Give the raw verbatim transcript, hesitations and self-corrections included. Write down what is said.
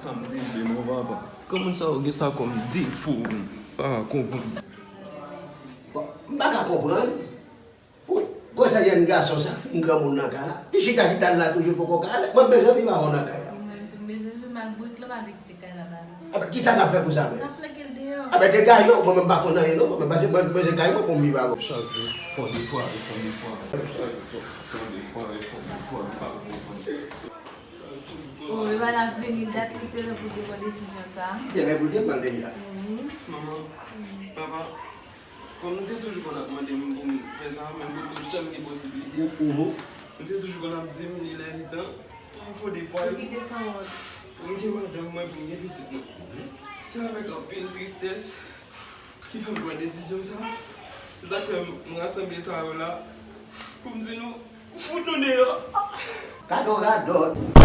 Sa m te vle non papa. Kòman moun sa yo gen sa kòm defo? M pa ka konprann. Bon, m pa ka konprann. Pou gwosè jèn gason sa fin granmoun nan kay la. Li chita chita l la toujou poko ka ale. Mwen bezwen viv avè w nan kay la. Li menm tou bezwen fè mal brik la pa vle kite kay la ba nou. Apa kisa n ap fè pou sa menm? N ap flanke l deyò. Apa dega yo, mwen menm m pa konn anyen non. Mwen pase mwen bezwen kay mwen pou m viv avè w. Chak jou fò defwa e fò defwa. Chak jou fò defwa e fò defwa. M pa ka konprann. O e pa la vini dat li te lè pou te pran desizyon sa. Te lè pou te pran deja. Manman, papa, kòm nou te toujou konn ap mande m pou m fè sa, men m potko janm gen posibilite. Mhm. Nou te toujou konn ap di m li lè li tan pou m fò defwa Pou kite sanwont. Pou m gen madanm mwen, pou m gen pitit mwen. Se avèk anpil tristès ki fè m pran desizyon sa. Se sa k fè m rasanble sa yo la pou m di nou fout nou deyò. Kado radòt.